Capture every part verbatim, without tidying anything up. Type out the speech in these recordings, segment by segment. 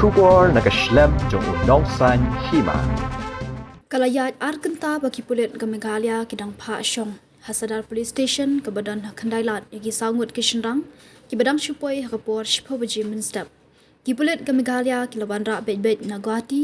Khubor na ka shlem jong u Nongsaiñ Hima. Ka la ïaid ar kynta ba ki pulit ka Meghalaya ki dang phah shong ha Sadar Police Station kaba don ha Khyndai Lad ïa ki saw ngut ki shynrang kiba dang shu poi ha ka por shiphew baje mynstep. Ki pulit ka Meghalaya ki la wanrah beit beit na Guwahati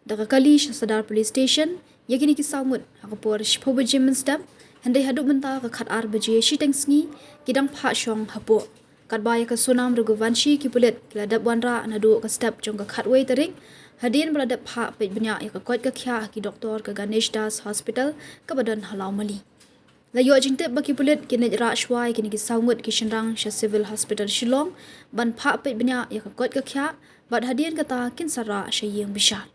da ka kali sha Sadar Police Station ïa kine ki saw ngut ha ka por shiphew baje mynstep, hynrei haduh mynta ka khatar baje shiteng sngi ki dang phah shong hapoh. Katba ïa ka Sonam Raghuvanshi ki pulit ki la dep wanrah naduh ka step jong ka khatwei tarik, hadien ba la dep phah peit bniah ïa ka koit ka khiah ha ki doktor ka Ganesh Das Hospital kaba don ha Lawmali. La ïoh jingtip ba ki pulit kin leit rah shuwa ïa kine ki saw ngut ki shynrang sha Civil Hospital Shillong ban phah peit bniah ïa ka koit ka khiah, bad hadien kata kin sa rah sha ïing bishar.